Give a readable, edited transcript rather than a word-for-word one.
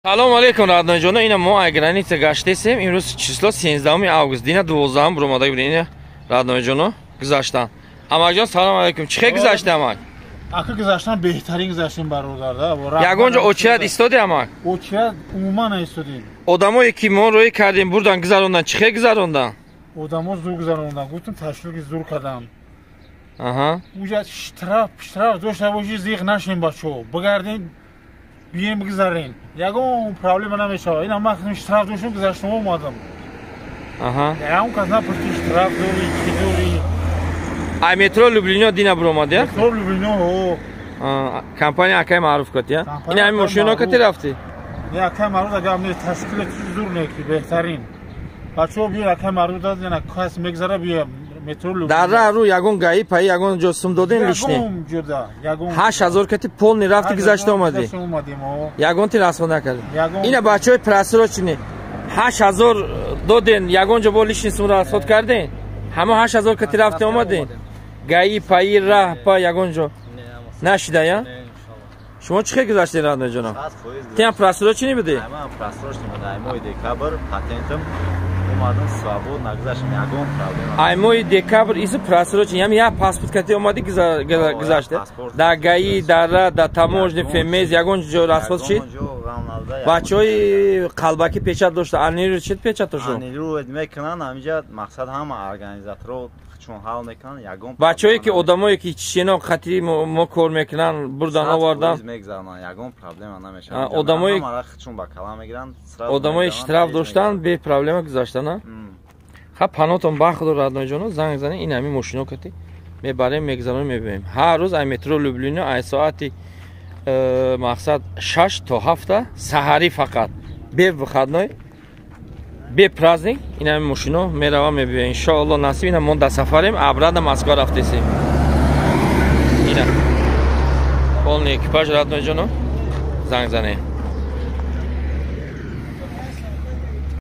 Салом алейкум, родной ҷоно. Ина мо ай граница гаштесем. Имрӯз число 13 август. Дина 12 буромада будем. Ина, родной ҷоно, гузаштан. Амакҷон, салом алейкум. Чӣ хел гузашти, амак? Ака, гузаштан беҳтарин гузаштем, бародар. Ягон ҷо очередь истоди, амак? Очередь умуман наистодем. Одамое ки мо роӣ кардем, бурдан, гузарондан, чӣ хел гузарондан? Одамо зур гузарондан. Гуфтам, ташвиқи зур кардам. Аҳа. Уҷа штраф дошта боши, зиқ нашем, бачаҳо. Бигардем, бием, бигзарем, ягон проблема намешавад. Ина ман штраф доштам, гузаштам, омадам. Ягон кас напурсид, штраф дорӣ, чӣ дорӣ. Ай метро Люблино дина буромад, я? Метро Люблино. Компания акай Маъруф кати, я? Ина ҳами мошино кати рафтӣ? Не, акай Маъруф агар не, ташкили зур не, ки беҳтарин. Бачаҳо, биё, акай Маъруф дад, кас мегзара, биё метро. Дар раҳ рӯ ягон ГАИ паи, ягон ҷо сум додем лишний? 8000 кати полный рафти, гузашта омадӣ, ягон ти расход накардӣ. Ина бачаҳои просроченный 8000 доден, ягон ҷо бо лишний сум расход карден? Ҳамо 8000 кати рафти омаден, ГАИ паи, раҳ па ягон ҷо нашида, я? Шумо чӣ хел гузаштед, родной ҷонам? Тиам просроченный будӣ? Моҳи декабр патентам омадам, свободно гузаштам, ягон проблема. Ай моҳи декабр иси просроченный, ями як паспорт кати омадӣ, гузаште. Дар ГАИ, дар ра, дар таможня, ФМС ягон ҷо расход шид? Бачаҳои қалбакӣ печать дошта, аннилировать шид печатошо? Аннилировать мекунанд ҳамиҷа, мақсад, ҳама организаторо чун ҳал мекунанд, ягон. Бачаҳое ки, одамое ки чечено хати мо кор мекунанд, бурдан, овардан. Мегзаронанд, ягон проблема намешавад. Одамои чун ба калам мегиранд. Одамои штраф доштан, бе проблема гузаштана. Ха, панотон ба худо, родной ҷоно, занг занед. Ин ҳами мошино кати мебарем, мегзаронем, мебиёем. Ҳар рӯз ай метро Люблино ай соати мақсад 6 то 7 саҳарӣ, фақат бе выходной, бе праздник, ин ҳами мошино мерава, мебиёем, иншоалло насиб. Ина мо дар сафарем, обратно Москва рафтесем. Ина полный экипаж, родной ҷоно, занг занед.